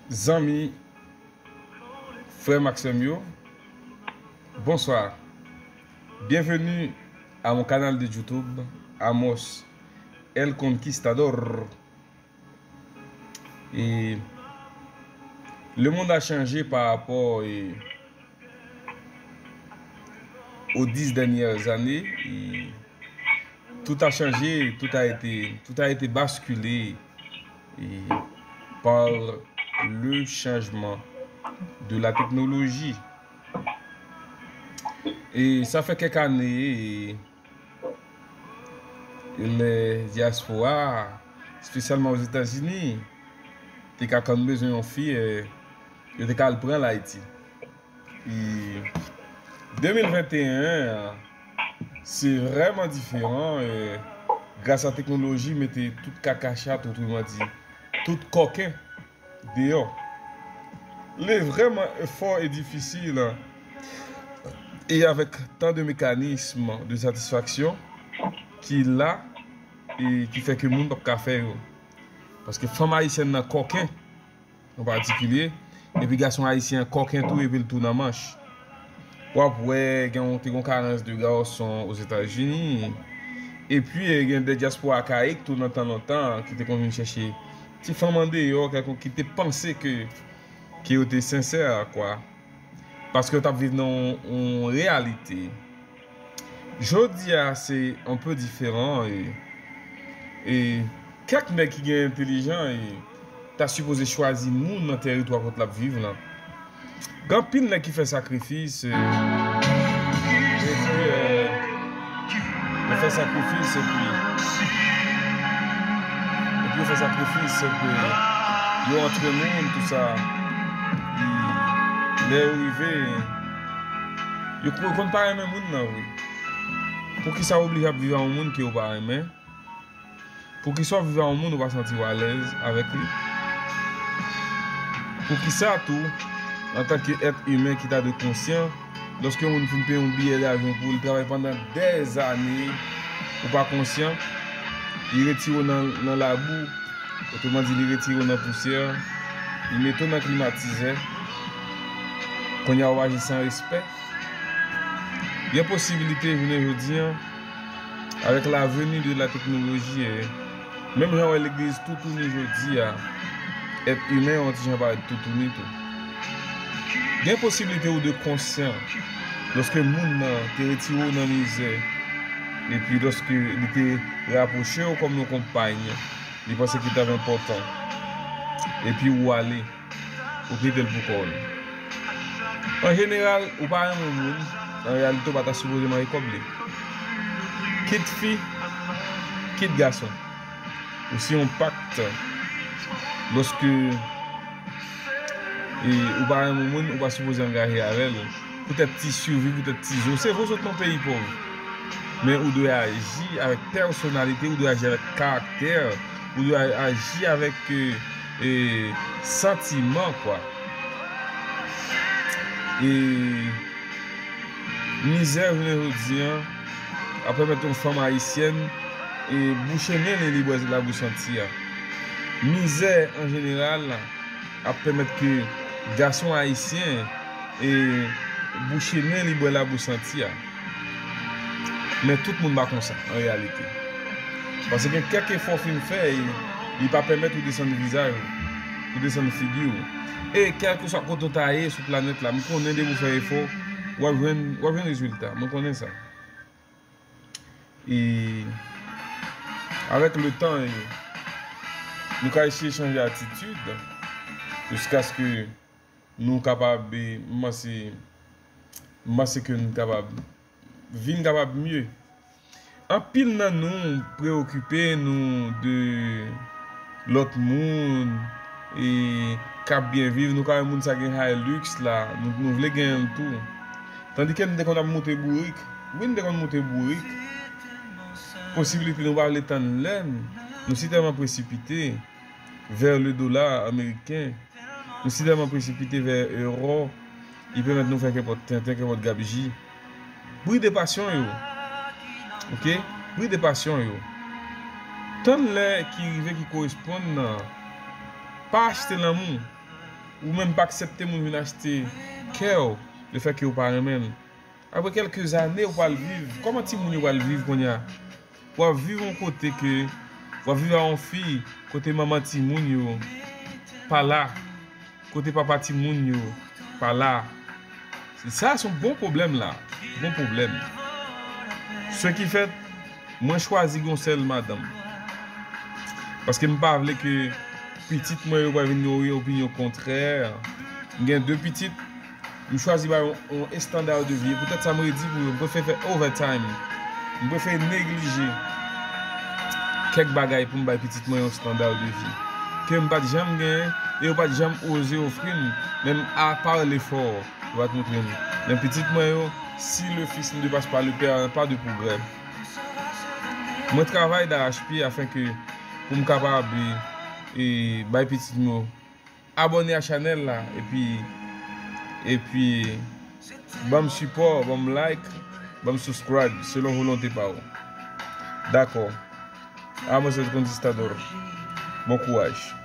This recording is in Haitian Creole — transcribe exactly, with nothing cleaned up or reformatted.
Zanmi, frè m ak sè m yo, bonsoir. Bienvenue à mon canal de YouTube, Amos El Conquistador. Et le monde a changé par rapport, et aux dix dernières années, et tout a changé, tout a été, tout a été basculé, et par le changement de la technologie. E sa fè kèk ane, e, lè dyaspora, espesyalman Ozetazini, te ka konn bezwen yon fi, e, yo te ka al pran l Ayiti. E de mil venteyen an, se vrèman diferan, e, gras a teknoloji, mete tout kakachat, otreman di, tout kòken deyò. Li vrèman fò e difisil, e avèk tan de mekanism de satisfaksyon ki la e ki fè ke moun p ap ka fè yo. Paske fanm ayisyèn nan kòken, an patikilye, epi gason ayisyen an kòken tou, epi l tou nan manch. W ap wè, gen yon, te gen yon karans de gason Ozetazini. Epi, e, gen de dyaspora akayik tou nan tan lontan ki te konn vin chèche ti fanm andeyò, kèlkonk ki te panse ke, ke yo te sensè, kwa. Paske yo t ap viv nan yon, yon reyalite. Jodi a, se un peu diferan, e, e kèk nèg ki gen entelijan, e, ta sipoze chwazi moun nan tèritwa kot l ap viv lan. Gen anpil nèg ki fè sakrifis, e, epi, e, yo fè sakrifis, epi, epi yo fè sakrifis, epi yo antre moun, tout sa. E lè yo rive, yo, yo konn pa renmen moun nan vre. Poukisa w oblije ap viv ak yon moun ke w pa renmen? Poukisa w viv ak yon moun ou pa santi w alèz avèk li? Poukisa tou, antanke èt imen ki ta dwe konsyan, lòske yon moun fin peye yon biyè davyon pou li travay pandan dèzane, ou pa konsyan, li retire w nan, nan labou, otreman di, li retire w nan pousyè, li mete w nan klimatizè, kounye a w aji san respè? Gen posibilite jounen jodi an, avec la venue de la technologie, e, menm jan w wè legliz toutouni jodi a, èt imen yon ti jan parèt toutouni tou. Gen posibilite ou de konsyan lòske moun nan te retire w nan mizè, epi lòske li te rapwoche w kòm yon konpay, li panse ki t ap enpòtan, epi ou ale. Ou kite l pou kò w. An jeneral, ou pa renmen moun, an reyalite, ou pa ta sipoze mare kòb li. Kit fi, kit gason. Ou si yon pakt, lòske, e, ou pa renmen moun, ou pa sipoze angaje avè l. Poutèt ti sivi, poutèt ti zo. Se vre w sot nan peyi pòv. Men ou dwe aji avèk pèsonalite, ou dwe aji avèk karaktè, ou dwe a-, aji avèk, e, e, santiman, kwa. E mizè jounen jodi an ap pèmèt yon fanm ayisyèn, e, bouche nen li, li bwè labou santi a. Mizè, an jeneral, ap pèmèt ke gason ayisyen, e, bouche nen li bwè labou santi a. Men tout moun pa konsa, an reyalite. Paske gen kèk efò w fin fè, e, li pa pèmèt ou desann vizaj ou, ou desann figi w. E kèlkeswa kote w ta ye sou planèt la, m konnen depi w fè efò, w ap jwenn, w ap jwenn rezilta. Mwen konnen sa. E avèk le tan, e, nou ka eseye chanje atitid, jiskaske nou kapab, e, m panse, m panse ke nou kapab vin kapab mye. Anpil nan nou preyokipe nou de lòt moun, e, k ap byen viv, nou ka wè moun sa gen Hilux la, nou, nou vle genyen l tou. Tandike nou te konn ap moute bourik. Wi, nou te konn moute bourik. Posiblite nou pa vle tann lè n, nou si tèlman presipite vers le dollar américain, nou si tèlman presipite vers euro, li pèmèt nou fè kenpòt tenten, kenpòt gabji. Bri de pasyon yo. Oke? Bri de pasyon yo. Tann lè ki rive ki koresponn nan. Pa achte lanmou. Ou menm pa aksepte moun vin achte kè w, lefètke ou pa renmen l. Apre kèlke zane, ou pral viv. Kòman timoun yo pral viv kounye a? W ap viv yon kote ke, w ap viv ak yon fi kote manman timoun yo pa la, kote papa timoun yo pa la. Se sa, se yon bon pwoblèm la. Bon pwoblèm. Ce qui fait, mwen chwazi gon sèl madanm. Paske m pa vle ke pitit mwen yo pral vin gen yon opinyon kontrè. M gen de pitit, m chwazi ba yo yon estanda de vi. Poutèt sa, m redi pou yo, m prefere fè overtime. M prefere neglije kèk bagay pou m bay pitit mwen yon estanda de vi ke m pa t janm genyen e yo pa t janm oze ofri m, menm apa lefò, yo pa t montre m. Men pitit mwen yo, si le fils ne dépasse pas le père, pas de progrès. Mwen travay d'arrache-pied afin ke pou m kapab e, bay pitit mwen yo abòne a chanèl la, epi, epi ban m sipò, ban m like, ban m subscribe, selon volonte pa ou. Dakò. Vamos al contestador. Bon kouraj.